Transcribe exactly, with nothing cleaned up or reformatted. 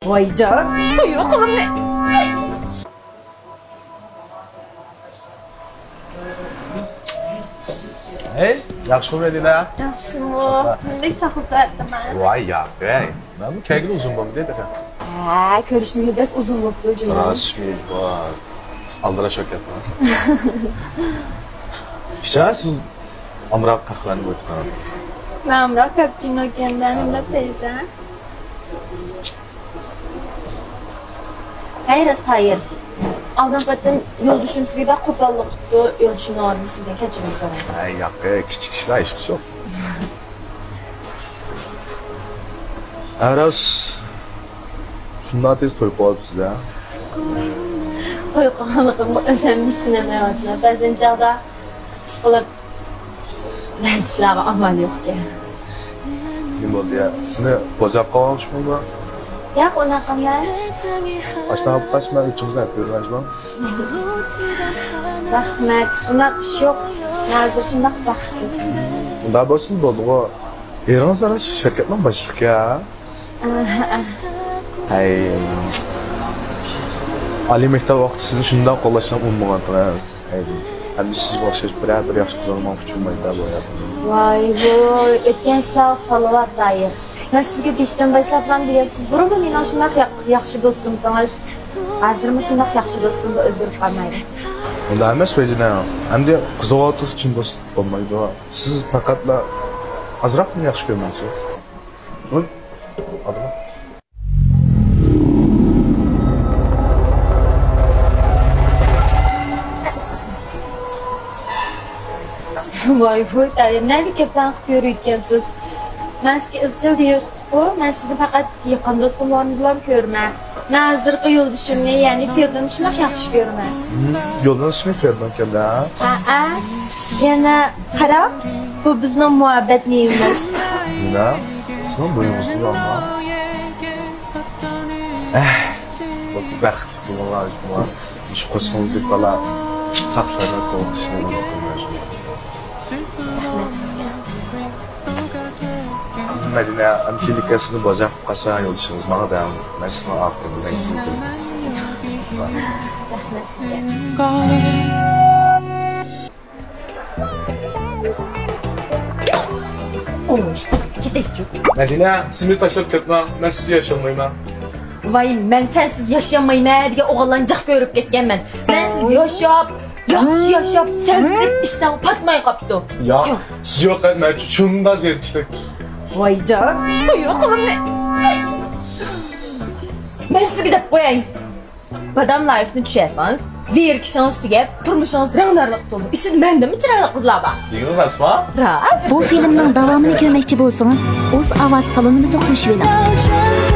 ۋايجان، تويۇق قولۇمنى. ھەي، ياخشىمۇ مەدىنە؟ ياخشىمۇ؟ سىزنى بەك ساقلاپ تۇرۇۋاتتىمەن. ۋاي ياق، ھەي. مەنمۇ كەلگىلى ئۇزۇن بولدى تېخى. ھە، كۆرۈشمىگىلى بەك ئۇزۇن بوپتۇ جۇمۇ. راست، شۇ بار. ئالدىراش بولۇپ كەتتىڭىز. ئىشەن سىز ئامراق قەھۋەنى بۇيرۇپ قىلىڭ. مەن ئامراق كاپچىنو ئىكەندە، نېمە دەپ بېرىسەن؟ ھەي، راست تايىر. ئالدىنقى قېتىم يولدىشىم سىزگە بەك قوپاللىق قىپتۇ، يولدىشىمنىڭ ئالدىدا سىزدىن كەچۈرۈم سورايمەن. ھەي، ياق، كىچىك ئىشلار، ھېچقىسى يوق. ھە، راست. شۇنداق تېز توي قىلىۋالىپسىز ھە؟ توي قىلغانلىقىمغا ئۆزۈممۇ ئىشىنەلمەيۋاتىمەن. بەزى چاغدا ئىشقىلىپ، بەزى ئىشلارغا ئامال يوقكەن. نېمە بولدى يا؟ سىزنى بوزەپ قالغان ئىش بولدى؟ ياق، ئۇنداق ئەمەس. ئاشۇنداق بولۇپ قالسا مەن ئۆچىڭىزنى ئەپ بېرىمەن جۇمۇ. رەھمەت. ئۇنداق ئىش يوق. ھازىر شۇنداق بەختلىك. ئۇنداق بولسىمۇ بولدىغۇ. ئېرىڭىز ئەمەس شىركەتنىڭ باشلىقى يا؟ ھەي. ئالىي مەكتەپ ۋاقتىدا سىزنى شۇنداق قوللاشنى ئۇنىمىغانتىڭىز. ھەي. ئەمدى سىزگە ئوخشاش بىرەر بىر ياخشى قىز بولمىغان ئۇچۇرمايدۇ بۇ ھاياتىمدا. ۋاي ۋوي، ئۆتكەن ئىشلارغا سالاۋات دايىم. مەن سىزگە بېشىدىن باشلاپلا دېگەن، سىز بۇرۇنمۇ مېنىڭ شۇنداق ياق-، ياخشى دوستۇمتىڭىز. ھازىرمۇ شۇنداق ياخشى دوستۇمغا ئۆزگىرىپ قالمايدۇ. ئۇنداق ئەمەس مەدىنە. ئەمدى قىزىغا ئولتۇرسا چىن دوست بولمايدۇ. سىز پەقەتلا ئازراقمۇ ياخشى كۆرمەيسىز؟ ھوي، ئادىمە. ۋاي ۋۇي، تايىر، نەگە گەپلەرنى قىلىپ يۈرىدىكەنسىز؟ مەن سىزگە ئىزچىل دېيىۋاتىمغۇ، مەن سىزنى پەقەت يېقىن دوستۇم ئورنىدىلا كۆرىمەن. مەن ھازىرقى يولدىشىمنى، يەنى فېردىننى شۇنداق ياخشى كۆرىمەن. ھىم، يولدىشىڭىز فېردىن ئىكەن-دە. ھەئە، يەنە قاراڭ، بۇ بىزنىڭ مۇھەببەت مېۋىمىز. نېمە؟ سىزنىڭ بويىڭىزدىن ئالما. ئەھ، بەختلىك بولۇڭلار، مۇشۇ قوشنىڭىزدىكى بالا ساقچىلارنىڭ قولىغا ئىشلەيدىغان قىلمايسىز. رەھمەت سىزگە. مەدىنە، ئەمدى كېلىپ كەلسىدە بوزەك قىلىپ قالسا يولدىشىڭىز ماڭا دەڭ. مەن سىزنىڭ ئارقىڭىزدىن كېلىپ. رەھمەت سىزگە. ئوڭۇشلۇق كېتەيچۇ. مەدىنە، سىزنى تاشلاپ كەتمەڭ. مەن سىزسىز ياشىيالمايمەن. ۋاي، مەن سەنسىز ياشىيالمايمەن دېگەن ئوغۇللارنى جىق كۆرۈپ كەتكەنمەن. مەنسىز ياشاپ، ياخشى ياشاپ، سەۋرىپ، ئىشتان پاتماي قاپتۇ. ياق، سىز يوق، مەن شۇنداق زېرىكىشلىك. ۋايجان، تويۇق قولۇمنى. مەن سىزگە دەپ قوياي. بادام لايفنى چۈشەرسىڭىز، زېرىكىشىڭىز تۈگەپ، تۇرمۇشىڭىز رەڭدارلىققا تولىدۇ. ئىچىدە مەندىنمۇ چىرايلىق قىزلار بار. دېگىنىڭىز راستمۇ؟ راست. بۇ فىلىمنىڭ داۋامىنى كۆرمەكچى بولسىڭىز، ئوز ئاۋاز سالونىمىزدا قوشۇۋېلىڭ.